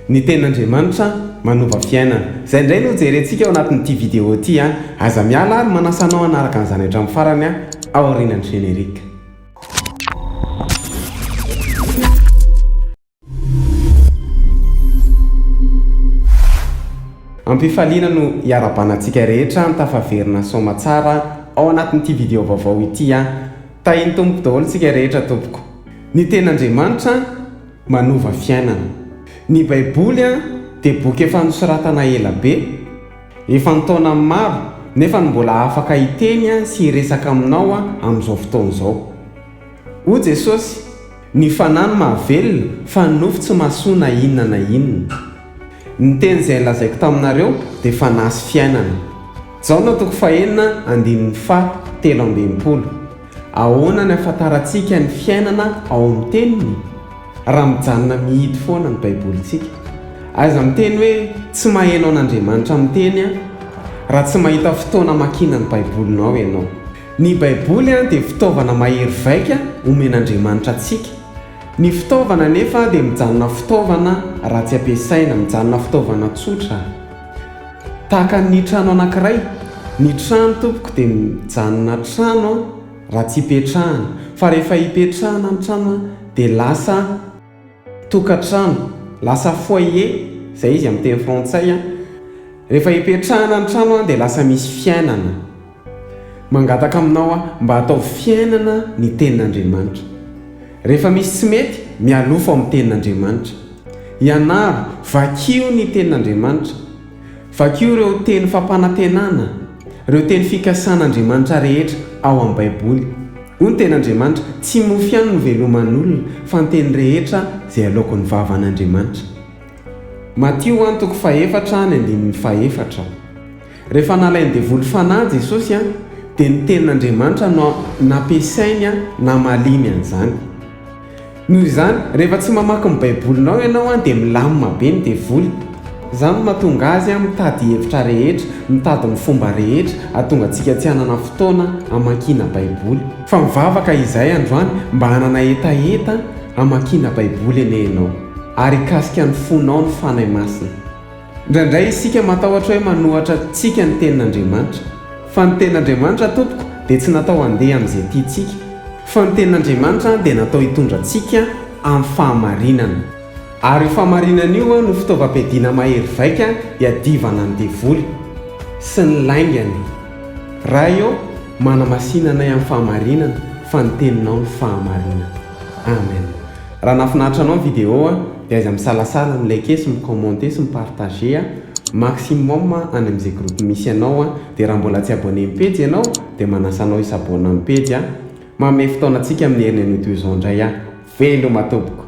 Ny tenin'Andriamanitra manova fiainana. Izay indray no jerentsika ao anatin'ity vidéo ity a. Aza miala ary manasa anao hanaraka an'izany hatramin'ny farany a, aorianan'ny générique. Am-pifaliana no iarahabana antsika rehetra tafaverina soamatsara ao anatin'ity vidéo vaovao ity a. Tahin'ny Tompo daholo tsika rehetra tompoko. Ny tenin'Andriamanitra manova fiainana. Ny Baiboly dia boky efa nosoratana ela be, efa an-taonany maro, nefa no mbola afaka hiteny sy hiresaka aminao amin'izao fotoana izao. Hoy Jesosy, Ny fanahy no mahavelona, fa ny nofo tsy mahasoa na inona na inona. Ny teny izay nolazaiko taminareo dia fanahy sy fiainana. Jaona toko fahenina andininy faha 63. Ahoana ny ahafantarantsika ny fiainana ao amin'ny Teniny? Raha mijanona mihidy foana ny Baibolintsika. Aiza miteny hoe tsy maheno an'Andriamanitra miteny aho, raha tsy mahita fotoana hamakiana ny Baibolinao ianao. Ny Baiboly dia fitaovana mahery vaika omen'Andriamanitra antsika. Ny fitaovana anefa dia mijanona fitaovana raha tsy ampiasaina, mijanona fitaovana tsotra. Tahaka ny trano anankiray, ny trano tompoko dia mijanona trano raha tsy ipetrahana, fa rehefa ipetrahana ny trano dia lasa tokantrano, lasa foyer, izay izy amin'ny teny frantsay, rehefa ipetrahana ny trano dia lasa misy fiainana. Mangataka aminao aho mba ataovy fiainana ny tenin'Andriamanitra. Rehefa misy tsy mety, mialofo amin'ny tenin'Andriamanitra. Ianaro, vakio ny tenin'Andriamanitra. Vakio ireo teny fampanantenana, ireo teny fikasan'Andriamanitra rehetra ao amin'ny Baiboly. Hoy ny tenin'Andriamanitra, Tsy mofo ihany no veloman'olona, fa ny teny rehetra izay aloaky ny vavan'Andriamanitra. Matio antoko fahefatra ny andininy fahefatra. Rehefa nalain'ny devoly fanahy Jesosy dia ny tenin'Andriamanitra no nampiasainy namaliany an'izany. Noho izany, rehefa tsy mamaky ny Baibolinao ianao dia milamina be ny devoly. Izany no mahatonga azy mitady hevitra rehetra, mitady ny fomba rehetra hahatonga antsika tsy hanana fotoana hamakiana Baiboly. Fa mivavaka izahay androany mba hanana hetaheta hamakiana Baiboly anie ianao, ary hikasika ny fonao ny Fanahy Masina. Indraindray isika matahotra hoe manohatra antsika ny Tenin'Andriamanitra. Fa ny Tenin'Andriamanitra tompoko dia tsy natao handeha amin'izay tiantsika. Fa ny Tenin'Andriamanitra dia natao hitondra antsika amin'ny fahamarinana. Ary io fahamarinana io no fitaovam-piadiana mahery vaika hiadivana ny devoly sy ny laingany. Ray ô, manamasina anay amin'ny fahamarinana fa ny Teninao no fahamarinana. Amen. Raha nahafinaritra anao ny vidéo dia aiza misalasala mi liker sy mi commenter sy mi partager maximum any amin'izay groupe misy anao dia raha mbola tsy abonné amin'ny pejy ianao dia manasa anao hi-s'abonne amin'ny pejy manome fotoana antsika amin'ny heriny anio toy izao indray aho veloma tompoko.